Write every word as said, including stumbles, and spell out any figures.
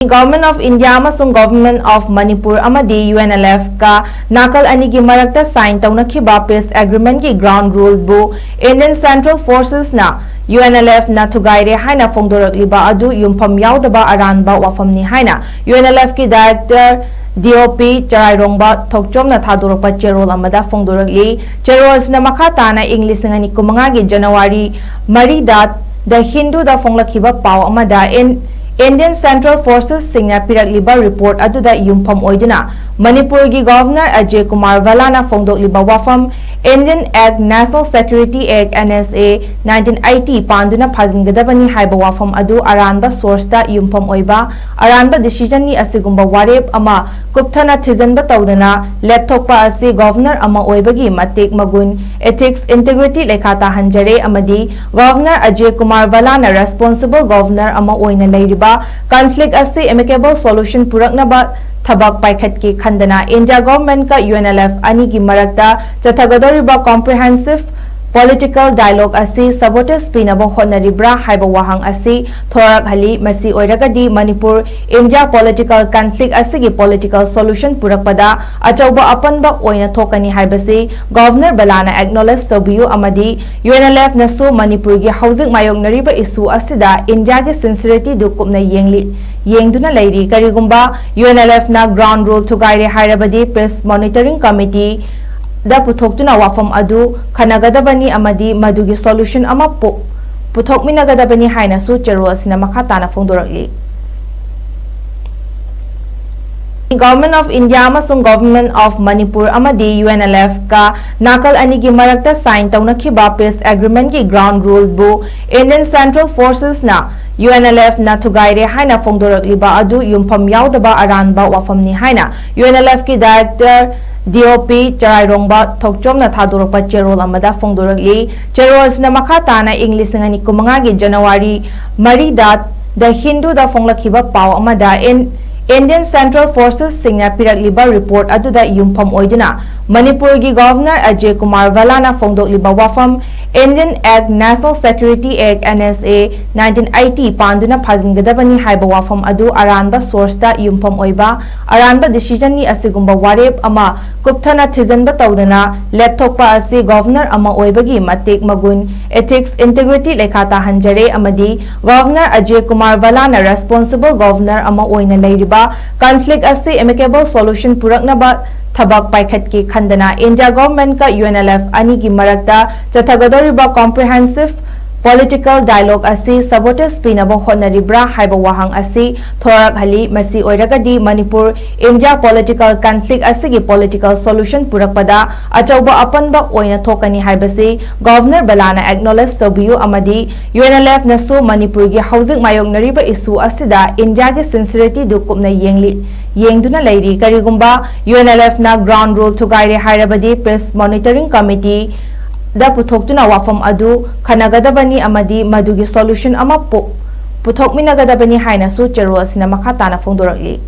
Government of India ꯑꯃꯁꯨꯡ Government of Manipur ꯑꯃꯗꯤ UNLF ꯀ ꯅꯥꯀꯜ ꯑꯅꯤꯒꯤ ꯃꯔꯛꯇ sign ꯇꯧꯅꯈꯤꯕ peace agreement ꯀꯤ ground rule ꯕꯨ Indian Central Forces ꯅ UNLF ꯅ ꯊꯨꯒꯥꯏꯔꯦ ꯍꯥꯏꯅ ꯐꯣꯡꯗꯣꯔꯛꯂꯤꯕ ꯑꯗꯨ ꯌꯨꯝꯐꯝ ꯌꯥꯎꯗꯕ ꯑꯔꯥꯟꯕ ꯋꯥꯐꯝꯅꯤ ꯍꯥꯏꯅ UNLF ꯀꯤ director DOP ꯆꯔꯥꯏꯔꯣꯡꯕ ꯊꯣꯛꯆꯣꯝꯅ ꯊꯥꯗꯣꯔꯛꯄ ꯆꯦꯔꯣꯜ ꯑꯃꯗ ꯐꯣꯡꯗꯣꯔꯛꯂꯤ꯫ ꯆꯦꯔꯣꯜ ꯑꯁꯤꯅ ꯃꯈꯥ ꯇꯥꯅ ꯏꯪ ꯂꯤꯁꯤꯡ ꯑꯅꯤ ꯀꯨꯟꯃꯉꯥꯒꯤ January ꯃꯔꯤꯗ The Hindu ꯗ ꯐꯣꯡꯂꯛꯈꯤꯕ ꯄꯥꯎ ꯑꯃꯗ, Indian Central Forces ꯁꯤꯡꯅ ꯄꯤꯔꯛꯂꯤꯕ report ꯑꯗꯨꯗ ꯌꯨꯝꯐꯝ ꯑꯣꯏꯗꯨꯅ ꯃꯅꯤꯄꯨꯔꯒꯤ Governor ꯑꯖꯌ ꯀꯨꯃꯥꯔ ꯚꯜꯂꯥꯅ ꯐꯣꯡꯗꯣꯛꯂꯤꯕ ꯋꯥꯐꯝ, Indian Act, National Security Act, NSA, nineteen eighty ꯄꯥꯟꯗꯨꯅ ꯐꯥꯖꯤꯟꯒꯗꯕꯅꯤ ꯍꯥꯏꯕ ꯋꯥꯐꯝ ꯑꯗꯨ ꯑꯔꯥꯟꯕ source ꯇ ꯌꯨꯝꯐꯝ ꯑꯣꯏꯕ ꯑꯔꯥꯟꯕ decision ꯅꯤ꯫ ꯑꯁꯤꯒꯨꯝꯕ ꯋꯥꯔꯦꯞ ꯑꯃ ꯀꯨꯞꯊꯅ ꯊꯤꯖꯤꯟꯕ ꯇꯧꯗꯅ ꯂꯦꯞꯊꯣꯛꯄ ꯑꯁꯤ Governor ꯑꯃ ꯑꯣꯏꯕꯒꯤ ꯃꯇꯤꯛ ꯃꯒꯨꯟ, ethics, integrity ꯂꯩꯈꯥ ꯇꯥꯍꯟꯖꯔꯦ ꯑꯃꯗꯤ Governor Ajay Kumar ꯚꯜꯂꯥꯅ responsible Governor ꯑꯃ ꯑꯣꯏꯅ ꯂꯩꯔꯤꯕ conflict ꯑꯁꯤ amicable solution ꯄꯨꯔꯛꯅꯕ ꯊꯕꯛ ꯄꯥꯏꯈꯠꯀꯦ ꯈꯟꯗꯅ India Government ꯀ UNLF ꯑꯅꯤꯒꯤ ꯃꯔꯛꯇ ꯆꯠꯊꯒꯗꯧꯔꯤꯕ comprehensive political dialogue ꯑꯁꯤ sabotage ꯄꯤꯅꯕ ꯍꯣꯠꯅꯔꯤꯕ꯭ꯔꯥ ꯍꯥꯏꯕ ꯋꯥꯍꯪ ꯑꯁꯤ ꯊꯣꯔꯛꯍꯜꯂꯤ꯫ ꯃꯁꯤ ꯑꯣꯏꯔꯒꯗꯤ ꯃꯅꯤꯄꯨꯔ India political conflict ꯑꯁꯤꯒꯤ political solution ꯄꯨꯔꯛꯄꯗ ꯑꯆꯧꯕ ꯑꯄꯟꯕ ꯑꯣꯏꯅ ꯊꯣꯛꯀꯅꯤ ꯍꯥꯏꯕꯁꯤ Governor ꯚꯜꯂꯥꯅ acknowledge ꯇꯧꯕꯤꯌꯨ ꯑꯃꯗꯤ UNLF ꯅꯁꯨ ꯃꯅꯤꯄꯨꯔꯒꯤ ꯍꯧꯖꯤꯛ ꯃꯥꯌꯣꯛꯅꯔꯤꯕ issue ꯑꯁꯤꯗ India ꯒꯤ sincerity ꯗꯨ ꯀꯨꯞꯅ ꯌꯦꯡꯂꯤ, ꯌꯦꯡꯗꯨꯅ ꯂꯩꯔꯤ꯫ ꯀꯔꯤꯒꯨꯝꯕ UNLF ꯅ ground rule ꯊꯨꯒꯥꯏꯔꯦ ꯍꯥꯏꯔꯕꯗꯤ Peace Monitoring Committee ꯗ ꯄꯨꯊꯣꯛꯇꯨꯅ ꯋꯥꯐꯝ ꯑꯗꯨ ꯈꯟꯅꯒꯗꯕꯅꯤ ꯑꯃꯗꯤ ꯃꯗꯨꯒꯤ solution ꯑꯃ ꯄꯨ-, ꯄꯨꯊꯣꯛꯃꯤꯟꯅꯒꯗꯕꯅꯤ ꯍꯥꯏꯅꯁꯨ ꯆꯦꯔꯣꯜ ꯑꯁꯤꯅ ꯃꯈꯥ ꯇꯥꯅ ꯐꯣꯡꯗꯣꯔꯛꯂꯤ꯫ Government of India ꯑꯃꯁꯨꯡ Government of Manipur ꯑꯃꯗꯤ UNLF ꯀ ꯅꯥꯀꯜ ꯑꯅꯤꯒꯤ ꯃꯔꯛꯇ sign ꯇꯧꯅꯈꯤꯕ peace agreement ꯀꯤ ground rule ꯕꯨ Indian Central Forces ꯅ UNLF ꯅ ꯊꯨꯒꯥꯏꯔꯦ ꯍꯥꯏꯅ ꯐꯣꯡꯗꯣꯔꯛꯂꯤꯕ ꯑꯗꯨ ꯌꯨꯝꯐꯝ ꯌꯥꯎꯗꯕ ꯑꯔꯥꯟꯕ ꯋꯥꯐꯝꯅꯤ ꯍꯥꯏꯅ UNLF ꯀꯤ director DOP ꯆꯔꯥꯏꯔꯣꯡꯕ ꯊꯣꯛꯆꯣꯝꯅ ꯊꯥꯗꯣꯔꯛꯄ ꯆꯦꯔꯣꯜ ꯑꯃꯗ ꯐꯣꯡꯗꯣꯔꯛꯂꯤ꯫ ꯆꯦꯔꯣꯜ ꯑꯁꯤꯅ ꯃꯈꯥ ꯇꯥꯅ ꯏꯪ ꯂꯤꯁꯤꯡ ꯑꯅꯤ ꯀꯨꯟꯃꯉꯥꯒꯤ January ꯃꯔꯤꯗ The Hindu ꯗ ꯐꯣꯡꯂꯛꯈꯤꯕ ꯄꯥꯎ ꯑꯃꯗ, In-, Indian Central Forces ꯁꯤꯡꯅ ꯄꯤꯔꯛꯂꯤꯕ report ꯑꯗꯨꯗ ꯌꯨꯝꯐꯝ ꯑꯣꯏꯗꯨꯅ ꯃꯅꯤꯄꯨꯔꯒꯤ Governor ꯑꯖꯌ ꯀꯨꯃꯥꯔ ꯚꯜꯂꯥꯅ ꯐꯣꯡꯗꯣꯛꯂꯤꯕ ꯋꯥꯐꯝ, Indian Act, National Security Act, N S A, nineteen eighty ꯄꯥꯟꯗꯨꯅ ꯐꯥꯖꯤꯟꯒꯗꯕꯅꯤ ꯍꯥꯏꯕ ꯋꯥꯐꯝ ꯑꯗꯨ ꯑꯔꯥꯟꯕ source ꯇ ꯌꯨꯝꯐꯝ ꯑꯣꯏꯕ ꯑꯔꯥꯟꯕ decision ꯅꯤ꯫ ꯑꯁꯤꯒꯨꯝꯕ ꯋꯥꯔꯦꯞ ꯑꯃ ꯀꯨꯞꯊꯅ ꯊꯤꯖꯤꯟꯕ ꯇꯧꯗꯅ ꯂꯦꯞꯊꯣꯛꯄ ꯑꯁꯤ Governor ꯑꯃ ꯑꯣꯏꯕꯒꯤ ꯃꯇꯤꯛ ꯃꯒꯨꯟ, ethics, integrity ꯂꯩꯈꯥ ꯇꯥꯍꯟꯖꯔꯦ ꯑꯃꯗꯤ Governor Ajay Kumar ꯚꯜꯂꯥꯅ responsible Governor ꯑꯃ ꯑꯣꯏꯅ ꯂꯩꯔꯤꯕ conflict ꯑꯁꯤ amicable solution ꯄꯨꯔꯛꯅꯕ ꯊꯕꯛ ꯄꯥꯏꯈꯠꯀꯦ ꯈꯟꯗꯅ India Government ꯀ U N L F ꯑꯅꯤꯒꯤ ꯃꯔꯛꯇ ꯆꯠꯊꯒꯗꯧꯔꯤꯕ comprehensive political dialogue ꯑꯁꯤ sabotage ꯄꯤꯅꯕ ꯍꯣꯠꯅꯔꯤꯕ꯭ꯔꯥ ꯍꯥꯏꯕ ꯋꯥꯍꯪ ꯑꯁꯤ ꯊꯣꯔꯛꯍꯜꯂꯤ꯫ ꯃꯁꯤ ꯑꯣꯏꯔꯒꯗꯤ ꯃꯅꯤꯄꯨꯔ India political conflict ꯑꯁꯤꯒꯤ political solution ꯄꯨꯔꯛꯄꯗ ꯑꯆꯧꯕ ꯑꯄꯟꯕ ꯑꯣꯏꯅ ꯊꯣꯛꯀꯅꯤ ꯍꯥꯏꯕꯁꯤ Governor ꯚꯜꯂꯥꯅ acknowledge ꯇꯧꯕꯤꯌꯨ ꯑꯃꯗꯤ U N L F ꯅꯁꯨ ꯃꯅꯤꯄꯨꯔꯒꯤ ꯍꯧꯖꯤꯛ ꯃꯥꯌꯣꯛꯅꯔꯤꯕ issue ꯑꯁꯤꯗ India ꯒꯤ sincerity ꯗꯨ ꯀꯨꯞꯅ ꯌꯦꯡꯂꯤ, ꯌꯦꯡꯗꯨꯅ ꯂꯩꯔꯤ꯫ ꯀꯔꯤꯒꯨꯝꯕ U N L F ꯅ ground rule ꯊꯨꯒꯥꯏꯔꯦ ꯍꯥꯏꯔꯕꯗꯤ Peace Monitoring Committee ꯗ ꯄꯨꯊꯣꯛꯇꯨꯅ ꯋꯥꯐꯝ ꯑꯗꯨ ꯈꯟꯅꯒꯗꯕꯅꯤ ꯑꯃꯗꯤ ꯃꯗꯨꯒꯤ solution ꯑꯃ ꯄꯨ-, ꯄꯨꯊꯣꯛꯃꯤꯟꯅꯒꯗꯕꯅꯤ ꯍꯥꯏꯅꯁꯨ ꯆꯦꯔꯣꯜ ꯑꯁꯤꯅ ꯃꯈꯥ ꯇꯥꯅ ꯐꯣꯡꯗꯣꯔꯛꯂꯤ꯫